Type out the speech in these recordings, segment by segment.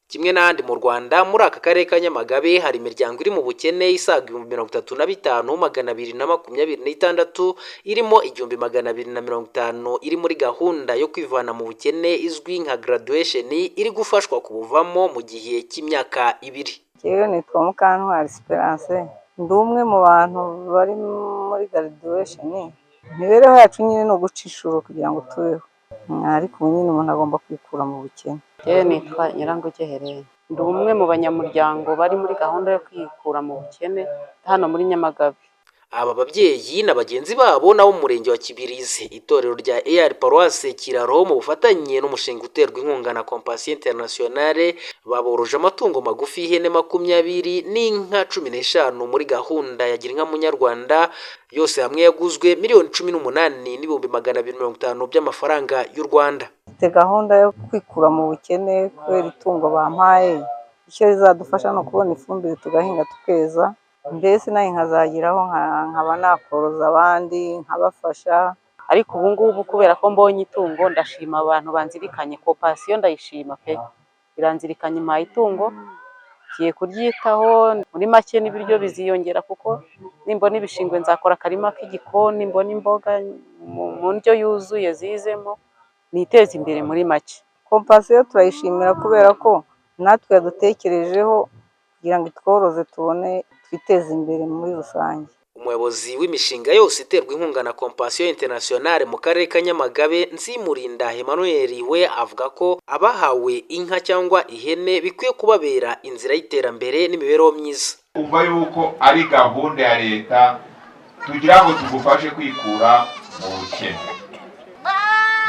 Kimwe n'ahandi mu Rwanda, muri aka karere ka Nyamagabe hari imiryango iri mu bukene isaga 35,226, irimo 1,250 iri muri gahunda yo kwivana mu bukene izwi nka graduation, iri gufashwa kubuvamo mu gihe cy'imyaka 2. Njyewe nitwa Mukantwari Esperance, ndi umwe mu bantu bari muri graduation. Imibereho yacu nyine ni uguca inshuro kugira ngo tubeho, ariko ubu nyine umuntu agomba kwikura mu bukene. Njyewe nitwa Nyiranguge Helene, ndi umwe mu banyamuryango bari muri gahunda yo kwikura mu bukene hano muri Nyamagabe. Aba babyeyi na bagenzi babo nabo mu murenge wa Kibirizi, itorero rya EAR Paroisse Kiraro mu bufatanye n'umushinga uterwa inkunga na Compassion Internationale baboroje amatungo magufi y'ihene 20 n'inka 15 muri gahunda ya Gira Inka Munyarwanda. Yose hamwe yaguzwe 18,250,000 by'amafaranga y'u Rwanda. Mfite gahunda yo kwikura mu bukene kubera itungo bampaye. Icyo rizadufasha ni ukubona ifumbire tugahinga tukeza, mbese nawe nkazageraho nkaba nakoroza abandi nkabafasha. Ariko ubu ngubu kubera ko mbonye itungo, ndashima abantu banzirikanye. Compassion ndayishima pe, iranzirikanye, impaye itungo, ngiye kuryitaho. Muri make n'ibiryo biziyongera kuko nimbona ibishingwe nzakora akarima k'igikoni, mbona imboga mu ndyo yuzuye zizemo, niteze imbere muri make. Compassion turayishimira kubera ko natwe yadutekerejeho kugira ngo itworoze tubone twiteze imbere muri rusange. Umuyobozi w'imishinga yose iterwa inkunga na Compassion Internationale mu karere ka Nyamagabe, Nzimurinda Emmanuel, we avuga ko abahawe inka cyangwa ihene bikwiye kubabera inzira y'iterambere n'imibereho myiza. Umva yuko ari gahunda ya leta tugira ngo tugufashe kwikura mu bukene.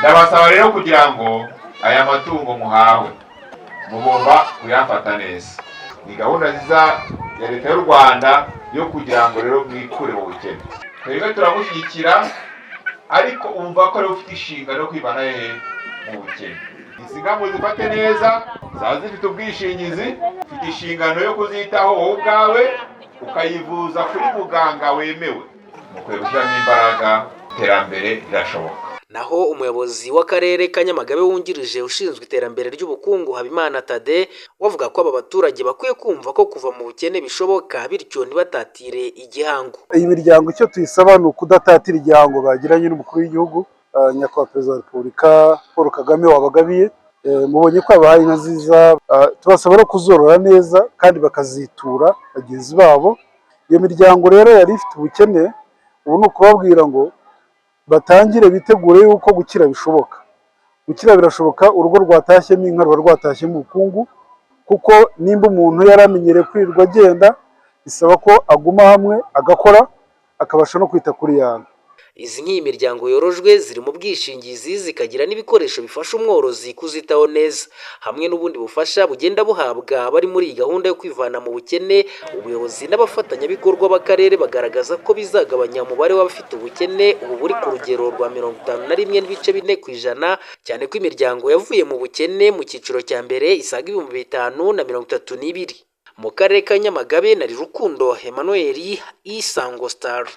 Ndabasaba rero kugira ngo aya matungo muhawe mugomba kuyafata neza. Ni gahunda nziza ya leta y'u Rwanda yo kugira ngo rero mwikure mu bukene. Twebwe turagushyigikira, ariko umva ko rero ufite inshingano yo kwivana hehe? Mu bukene. Izi nka muzifate neza, zaba zifite ubwishingizi. Ufite inshingano yo kuzitaho wowe ubwawe, ukayivuza kuri muganga wemewe. Mukwiye gushyiramo imbaraga, iterambere rirashoboka. Naho umuyobozi w'akarere ka Nyamagabe wungirije ushinzwe iterambere ry'ubukungu, Habimana Tade, we avuga ko aba baturage bakwiye kumva ko kuva mu bukene bishoboka, bityo ntibatatire igihango. Iyi miryango icyo tuyisaba ni ukudatatira igihango bagiranye n'umukuru w'igihugu, nyakubahwa Perezida wa Repubulika Paul Kagame wabagabiye. Mubonye ko yabahaye inka nziza, tubasaba no kuzorora neza kandi bakazitura bagenzi babo. Iyo miryango rero yari ifite ubukene, ubu ni ukubabwira ngo batangire bitegure yuko gukira bishoboka. Gukira birashoboka. Urugo rwatashyemo inka ruba rwatashyemo ubukungu, kuko nimba umuntu yari amenyereye kwirirwa agenda, bisaba ko aguma hamwe agakora, akabasha no kwita kuri ya nka. Izi nk'iyi miryango yorojwe ziri mu bwishingizi, zikagira n'ibikoresho bifasha umworozi kuzitaho neza, hamwe n'ubundi bufasha bugenda buhabwa abari muri iyi gahunda yo kwivana mu bukene. Ubuyobozi n'abafatanyabikorwa b'akarere bagaragaza ko bizagabanya umubare w'abafite ubukene ubu buri ku rugero rwa 51.4%, cyane ko imiryango yavuye mu bukene mu cyiciro cya mbere isaga 5,032. Mu karere ka Nyamagabe, nari Rukundo Emmanuel, Isango Star.